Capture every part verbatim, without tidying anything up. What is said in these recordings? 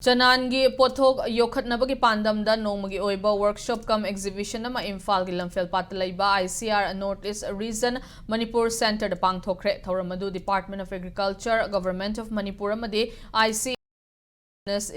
ꯆꯅꯥꯟꯒꯤ ꯄꯣꯠꯊꯣꯛ ꯌꯣꯛꯈꯠꯅꯕꯒꯤ ꯄꯥꯟꯗꯝꯗ ꯅꯣꯡꯃꯒꯤ ꯑꯣꯏꯕ ꯋꯔꯛꯁꯣꯞ ꯀꯝ ꯑꯦꯛꯖꯤꯕꯤꯁꯟ ꯑꯃ ꯏꯝꯐꯥꯜꯒꯤ ꯂꯝꯐꯦꯜ ꯄꯥꯠꯇ ꯂꯩꯕ ICR North East Region Manipur ꯁꯦꯟꯇꯔꯗ ꯄꯥꯡꯊꯣꯛꯈ꯭ꯔꯦ꯫ ꯊꯧꯔꯝ ꯑꯗꯨ Department of Agriculture, Government of Manipur ꯑꯃꯗꯤ ICR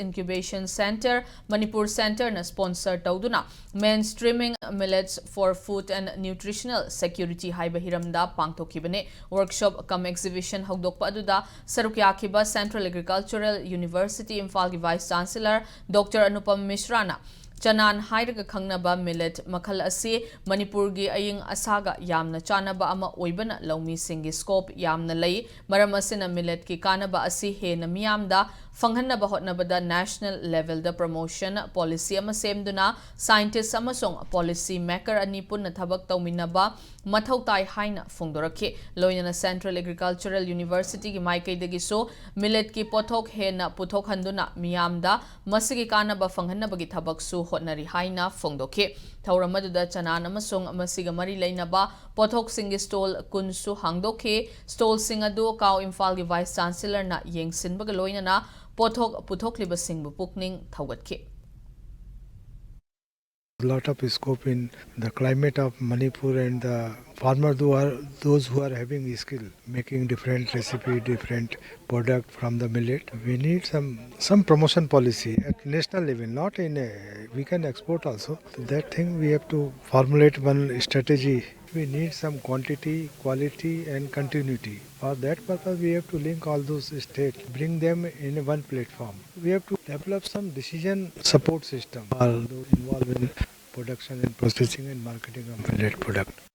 Incubation Centre ꯃꯅꯤꯄꯨꯔ ꯁꯦꯟꯇꯔꯅ ꯁ꯭ꯄꯣꯟꯁꯔ ꯇꯧꯗꯨꯅ Mainstreaming Millets for Food and Nutritional Security ꯍꯥꯏꯕ ꯍꯤꯔꯝꯗ ꯄꯥꯡꯊꯣꯛꯈꯤꯕꯅꯤ꯫ ꯋꯔꯛꯁꯣꯞ ꯀꯝ ꯑꯦꯛꯖꯤꯕꯤꯁꯟ ꯍꯧꯗꯣꯛꯄ ꯑꯗꯨꯗ ꯁꯔꯨꯛ ꯌꯥꯈꯤꯕ Central Agricultural University ꯏꯝꯐꯥꯜꯒꯤ Vice Chancellor Doctor Anupam Mishraꯅ ꯆꯅꯥꯟ ꯍꯥꯏꯔꯒ ꯈꯪꯅꯕ ꯃꯤꯂꯦꯠ ꯃꯈꯜ ꯑꯁꯤ ꯃꯅꯤꯄꯨꯔꯒꯤ ꯑꯏꯪ ꯑꯁꯥꯒ ꯌꯥꯝꯅ ꯆꯥꯟꯅꯕ ꯑꯃ ꯑꯣꯏꯕꯅ ꯂꯧꯃꯤꯁꯤꯡꯒꯤ ꯁ꯭ꯀꯣꯞ ꯌꯥꯝꯅ ꯂꯩ꯫ ꯃꯔꯝ ꯑꯁꯤꯅ ꯃꯤꯂꯦꯠꯀꯤ ꯀꯥꯟꯅꯕ ꯑꯁꯤ ꯍꯦꯟꯅ ꯃꯤꯌꯥꯝꯗ ꯐꯪꯍꯟꯅꯕ ꯍꯣꯠꯅꯕꯗ ꯅꯦꯁꯅꯦꯜ ꯂꯦꯚꯦꯜꯗ ꯄ꯭ꯔꯃꯣꯁꯟ ꯄꯣꯂꯤꯁꯤ ꯑꯃ ꯁꯦꯝꯗꯨꯅ ꯁꯥꯏꯟꯇꯤꯁ ꯑꯃꯁꯨꯡ ꯄꯣꯂꯤꯁꯤ ꯃꯦꯀꯔ ꯑꯅꯤ ꯄꯨꯟꯅ ꯊꯕꯛ ꯇꯧꯃꯤꯟꯅꯕ ꯃꯊꯧ ꯇꯥꯏ ꯍꯥꯏꯅ ꯐꯣꯡꯗꯣꯔꯛꯈꯤ꯫ ꯂꯣꯏꯅꯅ Central Agricultural Universityꯒꯤ ꯃꯥꯏꯀꯩꯗꯒꯤꯁꯨ ꯃꯤꯂꯦꯠꯀꯤ ꯄꯣꯠꯊꯣꯛ ꯍꯦꯟꯅ ꯄꯨꯊꯣꯛꯍꯟꯗꯨꯅ ꯃꯤꯌꯥꯝꯗ ꯃꯁꯤꯒꯤ ꯀꯥꯟꯅꯕ ꯐꯪꯍꯟꯅꯕꯒꯤ ꯊꯕꯛꯁꯨ ꯍꯣꯠꯅꯔꯤ ꯍꯥꯏꯅ ꯐꯣꯡꯗꯣꯛꯈꯤ꯫ ꯊꯧꯔꯝ ꯑꯗꯨꯗ ꯆꯅꯥꯟ ꯑꯃꯁꯨꯡ ꯃꯁꯤꯒ ꯃꯔꯤ ꯂꯩꯅꯕ ꯄꯣꯠꯊꯣꯛꯁꯤꯡꯒꯤ ꯁ꯭ꯇꯣꯜ ꯀꯨꯟꯁꯨ ꯍꯥꯡꯗꯣꯛꯈꯤ꯫ ꯁ꯭ꯇꯣꯜꯁꯤꯡ ꯑꯗꯨ ꯀꯥꯎ ꯏꯝꯐꯥꯜꯒꯤ Vice Chancellorꯅ ꯌꯦꯡꯁꯤꯟꯕꯒ ꯂꯣꯏꯅꯅ ꯄꯣꯠꯊꯣꯛ ꯄꯨꯊꯣꯛꯂꯤꯕꯁꯤꯡꯕꯨ ꯄꯨꯛꯅꯤꯡ ꯊꯧꯒꯠꯈꯤ꯫ Lot of scope in the climate of Manipur and the farmers who are those who are having skill making different recipe, different product from the millet. We need some some promotion policy at national level, not in a, we can export also. That thing we have to formulate one strategy. We need some quantity, quality and continuity. For that purpose, we have to link all those states, bring them in one platform. We have to develop some decision support system for those involved in production and processing and marketing of millet product.